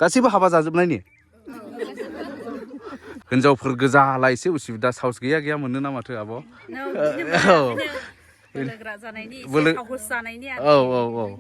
गासिबो हाबा जाजोबनायनि हिनजावफोर गोजाला एसे उसुबिदा साहस गैया मोनो ना माथो आब'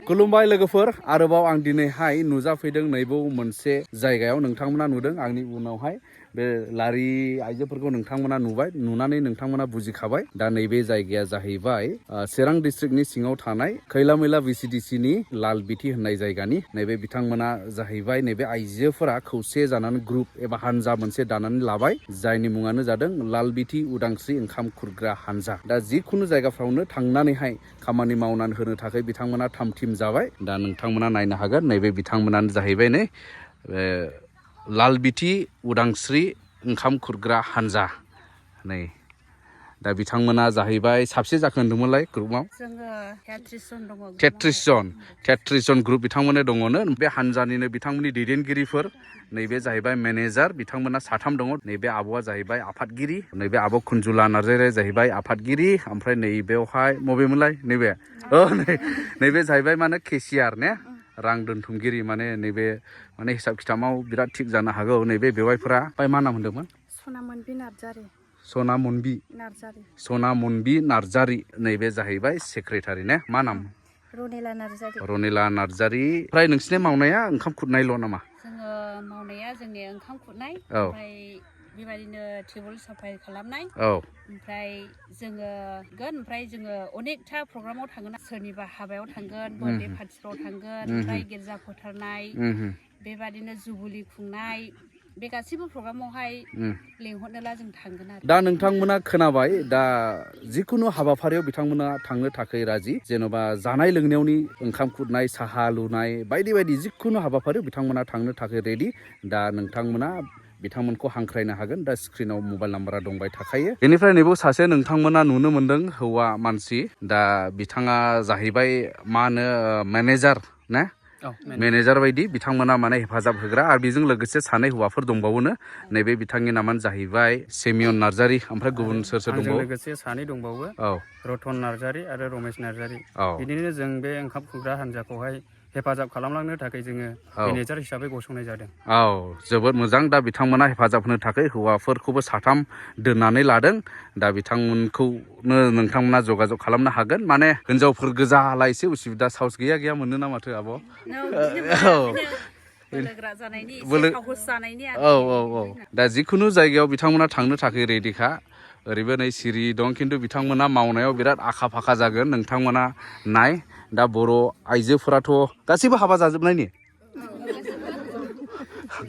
खुलुमबाय लोगोफोर आरोबाव आं दिनैहाय नुजाफैदों नैबे मोनसे जायगायाव नोंथांमोना नुदों आंनि उनावहाय बे लारि आइजोफोरखौ नोंथांमोना नुबाय नुनानै नोंथांमोना बुजिखाबाय दा नैबे जायगाया जाहैबाय चिरां डिस्ट्रिक्टनि सिङाव थानाय खैलामैला VCDC नि लालबिति होननाय जायगानि नैबे बिथांमोना जाहैबाय नैबे आइजोफोरा खौसे जानानै ग्रुप एबा हानजा मोनसे दानानै लाबाय जायनि मुङानो जादों लालबिति उदांस्रि ओंखाम खुरग्रा हानजा दा जिखुनु जायगाफ्रावनो थांनानैहाय खामानि मावनानै होनो थाखाय बिथांमोना थाम-थिम जाबाय दा नोंथांमोना नायनो हागोन नैबे बिथांमोनानो जाहैबाय नै लालबिति उदांस्रि ओंखाम खुरग्रा हानजा नै दा बिथांमोना जाहैबाय साबसे जाखो होनदोंमोनलाय ग्रुपआव जोङो 33 जन दङ 33 जन ग्रुप बिथांमोना दङनो बे हानजानिनो बिथांमोननि दैदेनगिरिफोर नैबे जाहैबाय मेनेजार बिथांमोना साथाम दङ नैबे आब'आ जाहैबाय आफादगिरि नैबे आब' खुनजुला नार्जारिया जाहैबाय आफादगिरि ओमफ्राय नैबेवहाय मबेमोनलाय नैबे जाहैबाय माने केसियार ने रां दोनथुमगिरि माने नैबे माने हिसाब खिथाबाव बिराद थिग जानो हागौ नैबे बेवाइफोरा ओमफ्राय मा नाम होनदोंमोन सनामनबि नार्जारि नैबे जाहैबाय सेक्रेटारि ने मा नाम रनेला नार्जारि ओमफ्राय नोंसिनि मावनाया ओंखाम खुरनायल' नामा जोङो मावनाया जोंनि ओंखाम खुरनाय ओमफ्राय बेबायदिनो टेबोल साफाय खालामनाय ओमफ्राय जोङो अनेकथा प्रग्रामाव थांगोन सोरनिबा हाबायाव थांगोन बर्थडे पार्टिफ्राव थांगोन ओमफ्राय गिर्जा फोथारनाय बेबायदिनो जुबुलि खुंनाय बे गासैबो प्रग्रामावहाय लेंहरनोला जों थांगोन आरो दा नोंथांमोना खोनाबाय दा जिखुनु हाबाफारियाव बिथांमोना थांनो थाखाय राजि जेन'बा जानाय लोंनायावनि ओंखाम खुरनाय साहा लुनाय बायदि बायदि जिखुनु हाबाफारियाव बिथांमोना थांनो थाखाय रेडि दा नोंथांमोना बिथांमोनखौ हांख्रायनो हागोन दा स्क्रिनाव मबाइल नाम्बारा दंबाय थाखायो बेनिफ्राय नैबे सासे नोंथांमोना नुनो मोनदों हौवा मानसि दा बिथाङा जाहैबाय मा होनो मेनेजार ना मेनेजार बायदि बिथांमोना माने हेफाजाब होग्रा आरो बेजों लोगोसे सानै हौवाफोर दंबावोनो नैबे बिथांनि नामानो जाहैबाय सेमियन नार्जारि ओमफ्राय गुबुन सोर दंबावो लोगोसे सानै दंबावो रतन नार्जारि आरो रमेश नार्जारि बिदिनो जों बे ओंखाम खुरग्रा हानजाखौहाय हेफाजाब खालामलांनो थाखाय जोङो मेनेजार हिसाबै गसंनाय जादों जोबोद मोजां दा बिथांमोना हेफाजाब होनो थाखाय हौवाफोरखौबो साथाम दोननानै लादों दा बिथांमोनखौनो नोंथांमोना जगाजग खालामनो हागोन माने हिनजावफोर गोजाला एसे उसुबिदा साहस गैया मोनो ना माथो आब' दा जिखुनु जायगायाव बिथांमोना थांनो थाखाय रेडिखा ओरैबो नै सिरि दं खिन्थु बिथांमोना मावनायाव बिराद आखा फाखा जागोन नोंथांमोना नाय दा बर' आइजोफोराथ' गासैबो हाबा जाजोबनायनि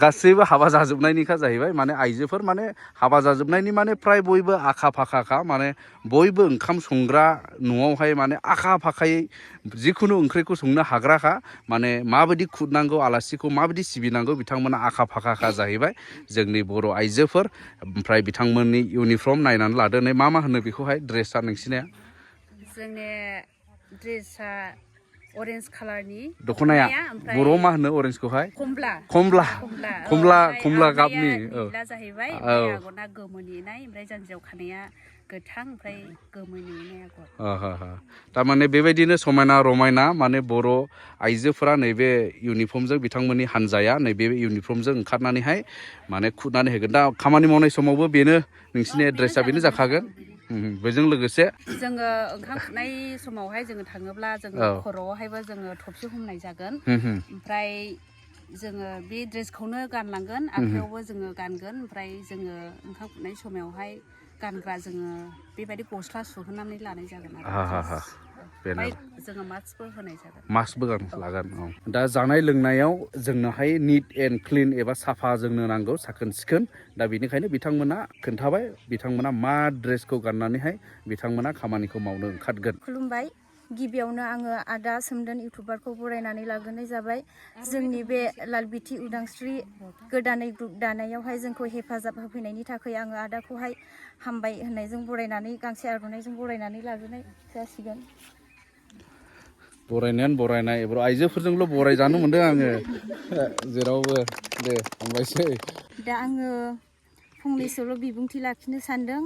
गासैबो हाबा जाजोबनायनिखा जाहैबाय माने आइजोफोर माने हाबा जाजोबनायनि माने फ्राय बयबो आखा फाखाखा माने बयबो ओंखाम संग्रा न'आवहाय माने आखा फाखायै जिखुनु ओंख्रिखौ संनो हाग्राखा माने माबायदि खुरनांगौ आलासिखौ माबायदि सिबिनांगौ बिथांमोना आखा फाखाखा जाहैबाय जोंनि बर' आइजोफोर ओमफ्राय बिथांमोननि इउनिफर्म नायनानै लादो नै मा होनो बेखौहाय ड्रेसा नोंसिनिया जोंनि ड्रेसा अरेन्ज कालारनि दख'नाया बर'आव मा होनो अरेन्जखौहाय खमला गाबनि जाहैबाय आगरना गोमोनि ओमफ्राय जानजियाव खानाया गोथां ओमफ्राय गोमोनि आगर थारमाने बेबायदिनो समायना रमायना माने बर' आइजोफोरा नैबे इउनिफर्मजों बिथांमोननि हानजाया नैबे इउनिफर्मजों ओंखारनानैहाय माने खुरनानै होगोन दा खामानि मावनाय समावबो बेनो नोंसिनि ड्रेसा बेनो जाखागोन बेजों लोगोसे जोङो ओंखाम खुरनाय समावहाय जोङो थाङोब्ला जोङो खर'आवहायबो जोङो थफि हमनाय जागोन ओमफ्राय जोङो बे ड्रेसखौनो गानलांगोन आखायावबो जोङो गानगोन ओमफ्राय जोङो ओंखाम खुरनाय समावहाय गानग्रा जोङो बेबायदि गस्ला सुहोनानै लानाय जागोन आरो जोङो मास्कबो होनाय जागोन मास्कबो लागोन दा जानाय लोंनायाव जोंनोहाय निट एन्ड क्लिन एबा साफा जोंनो नांगौ साखोन सिखोन दा बेनिखायनो बिथांमोना खोन्थाबाय बिथांमोना मा ड्रेसखौ गाननानैहाय बिथांमोना खामानिखौ मावनो ओंखारगोन खुलुमबाय गिबियावनो आङो आदा सोमदोन इउटुबारखौ बरायनानै लाग्रोनाय जाबाय जोंनि बे लालबिति उदांस्रि गोदानै ग्रुप दानायावहाय जोंखौ हेफाजाब होफैनायनि थाखाय आङो आदाखौहाय हामबाय होननायजों बरायनानै गांसे आर'नाइजों बरायनानै लाग्रोनाय जासिगोन बरायनाय बर' आइजोफोरजोंल' बरायजानो मोन्दों आङो जेरावबो दे हामबायसै दा आङो फंनैसोल' बिबुंथि लाखिनो सानदों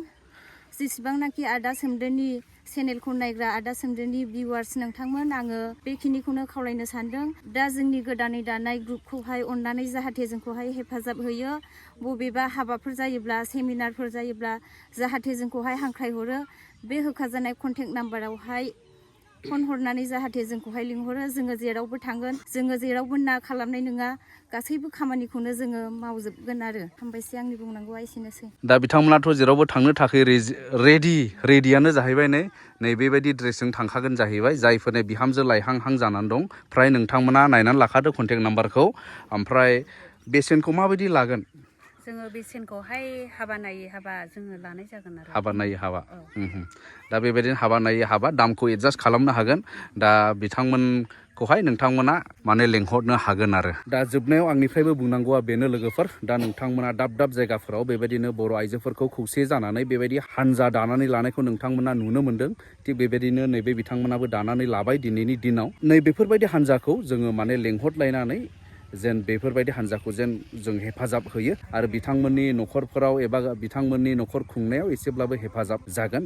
जेसेबांनाखि आदा सोमदोननि चेनेलखौ नायग्रा आदा सोमदोननि भिउवार्स नोंथांमोन आङो बेखिनिखौनो खावलायनो सानदों। दा जोंनि गोदानै दानाय ग्रुपखौहाय अननानै जाहाथे जोंखौहाय हेफाजाब होयो। बबेबा हाबाफोर जायोब्ला सेमिनारफोर जायोब्ला जाहाथे जोंखौहाय हांख्रायहरो। बे होखाजानाय कन्टेक्ट नाम्बारावहाय फन हरनानै जाहाथे जोंखौहाय लिंहरो। जोङो जेरावबो थांगोन, जोङो जेरावबो ना खालामनाय नङा, गासैबो खामानिखौनो जोङो मावजोबगोन आरो। हामबायसै, आंनि बुंनांगौआ एसेनोसै। दा बिथांमोनाथ' जेरावबो थांनो थाखाय रेडियानो जाहैबाय नै बेबायदि ड्रेसजों थांखागोन जाहैबाय। जायफोरनि बिहामजो लायहांहां जानानै दं, फ्राय नोंथांमोना नायनानै लाखादो कन्टेक्ट नाम्बारखौ। ओमफ्राय बेसेनखौ माबायदि लागोन? जोङो बेसेनखौहाय हाबा नायै हाबा जोङो लानाय जागोन आरो। हाबा नायै हाबा। दा बेबायदिनो हाबा नायै हाबा दामखौ एडजास्ट खालामनो हागोन। दा बिथांमोनखौहाय नोंथांमोना माने लेंहरनो हागोन आरो। दा जोबनायाव आंनिफ्रायबो बुंनांगौआ बेनो लोगोफोर, दा नोंथांमोना दाब दाब जायगाफोराव बेबायदिनो बर' आइजोफोरखौ खौसे जानानै बेबायदि हानजा दानानै लानायखौ नोंथांमोना नुनो मोन्दों। थिग बेबायदिनो नैबे बिथांमोनाबो दानानै लाबाय दिनैनि दिनाव। नै बेफोरबायदि हानजाखौ जोङो माने लेंहरलायनानै जेन बेफोरबायदि हानजाखौ जेन जों हेफाजाब होयो आरो बिथांमोननि न'खरफोराव एबा बिथांमोननि न'खर खुंनायाव एसेब्लाबो हेफाजाब जागोन।